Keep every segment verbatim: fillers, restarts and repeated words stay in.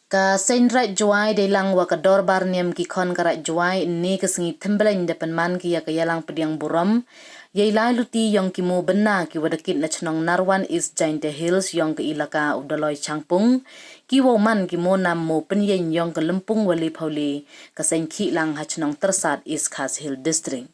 Ka Seiñ Raij Jowai deilang wa ka Dorbar Niam ki khon ka Raij Jowai ynne ka sngi Thembleng da pynman ki ya ka yalang pdiang burom yei lai luti yong ki moo bynna ki wa da kit na chnong Narwan, East Jaintia Hills yong ka ilaka u Daloi Changpung, ki wow man ki moo nam moo pynyeng yong ka Lympung Wale Phawle, ka seiñ Khihlang ha chnong Tyrsad, East Khasi Hills District.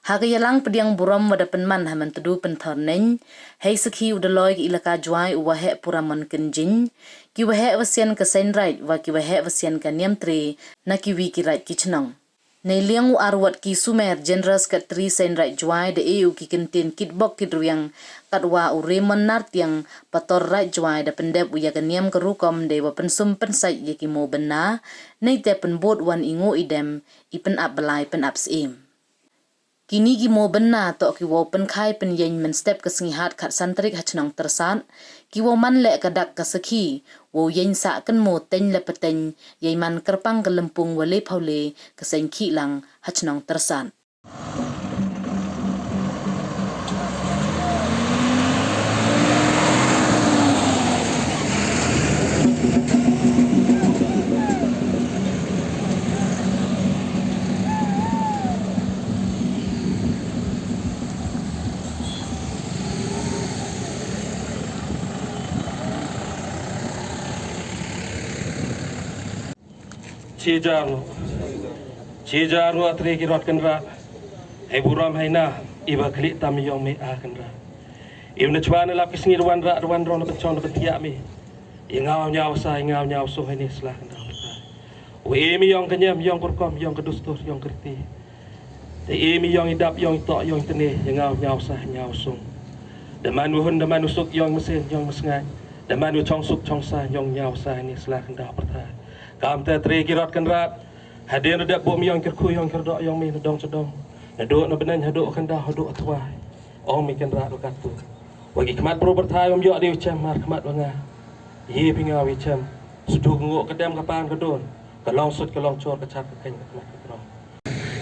Ha ka yalang pdiang burom wa da pynman ha Myntdu Pynthorneiñ, hei sakhi u Daloi ka ilaka Jowai u Waheh Puramon Kynjing, ki waheh wasian ka Seiñ Raij wa ki waheh wasian ka Niamtre na kiwi ki raij ki chnong. Neiliang u Arwat Ki Sumer, General Secretary Seiñ Raij Jowai, da e u ki kyntien kitbok kitrwiang katwa u Raymond Nartiang, Pator Raij Jowai, da pyndep u ya ka niam ka rukom dei wa pynsum pynsait ya ki moo bynna, neite pynbud wan i ngooh i dem, i pynap blai pynap syiem. Kini ki moo bynna toh ki wow pynkhai pynyeng mynstep ka sngi Hat khatsan tarik ha chnong Tyrsad, ki wow man leh ka dak ka sakhi wow yeng sah kynmoo teiñ le pateiñ yei man kyrpang ka Lympung Wale Phawle, ka seiñ Khihlang ha chnong Tyrsad. Chi jar ngo. Chi jar ngo atre ki rot Kynrad. Hei burom hei na, i wa khlieh tam yong me a Kynrad. I wa na chwa na lap ki sngi rwan ra, rwan rong na pynchong na pynthiah me. I ngaw nyaw sa, i ngaw nyaw sung hei ni sla Kynrad. Wa e me yong ka niam, yong ka rukom, yong ka dustur, yong ka riti. Te e me yong i dap, yong i toh, yong i tene, i ngaw nyaw sa, nyaw sung. Da man wa hun, da man wa suk, yong masen, yong masngai. Da man wa chong suk, chong sa, yong nyaw sa, ni sla Kynrad pyrthai. Kamte atre ki rot Kynrad. Hadien da dep bok me yong kyrkhu yong kyrdoh yong me na dong cha dong. Na dooh na bneng hadooh khyndaw hadooh atwai. Ong me Kynrad u katu. Wa ki khmat bru pyrthai ym yoh de u chem mar khmat wa nga. Ye phi nga wi chem. Sudu ka ngooh ka dem ka pan ka don. Ka long sut ka long chor ka chap ka khein ka khmat ka krong.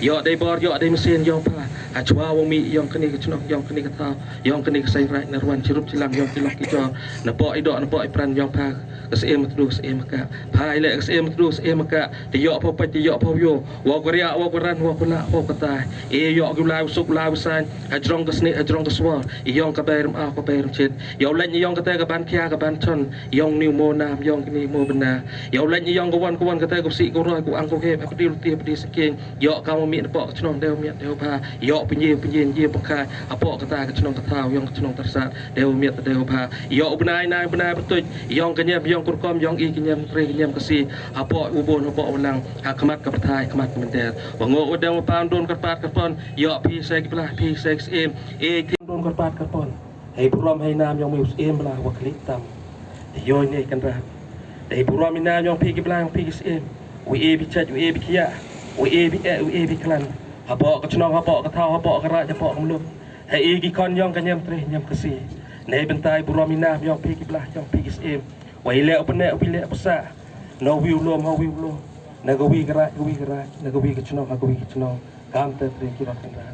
Yoh dei bor, yoh dei masen yong pha. Hachwa wa mi yong kani ka chnong, yong kani ka thaw, yong kani ka Seiñ Raij Narwan, chirup chilang yong ki lok ki jor. Na poh i doh, na poh i pran yong pha. Ka Syiem Tdu, ka Syiem Ka. Pha i leh ka Syiem Tdu, ka Syiem Ka. Te yoh pha pait, te yoh pha yoh. Wow ka riah, wow ka ran, wow ka lah, wow ka tai. E yoh ki u lai u suk, u lai u sain. Hajrong ka snieh, hajrong ka swar. I yong ka bai rem aw, ka bai rem chit. Yow lait i yong kate ka ban khia, ka ban chon. Yong ni moo nam, yong kini moo bynna. Yow lait i yong ka wan, ka wan kate ka sih, ka roi, ka ang, ka hep, ka di luti, ka di saking. Yoh ka wa miat na poh ka chnong, dei wa miat, dei wa bha. Yoh pynye, pynye, ye pynkhai. Hapoh kata ka chnong ka thaw, yong ka chnong Tyrsad, dei wa miat, dei wa bha. Yoh u bnai, nai, bnai, btuit. Yong ka niam, yong ka rukom, yong i ka niam, tre ka niam ka si. Hapoh u bun, hapoh u nang. Ha khmat ka pyrthai, khmat ka mynder. Wa ngooh wa dem wa pam don kyrpad kyrpon. Yoh phi se ki blah, phi se ki syiem. E ki don kyrpad kyrpon. Hei burom hei nam yong me u Syiem blah wa khlieh tam. Te yoh ne Kynrad. Hei burom i nam yong phi ki blah yong phi ki syiem. Wi e bi chait, wi e bi khia. Wi e bi eh, wi e bi klan. Hapoh ka chnong, hapoh ka thaw, hapoh ka raij, hapoh ka mluk. Hei i ki khon yong ka niam tre, niam ka si. Nei bynta i burom i nam yong phi ki blah yong phi ki syiem. Wa i leh u pyneh, u pyneh u pynsa. No wi u lum, ha wi u lum. Na ka wi ka raij, ka wi ka raij. Na ka wi ka chnong, ha ka wi ka chnong. Kamte tre ki rot Kynrad.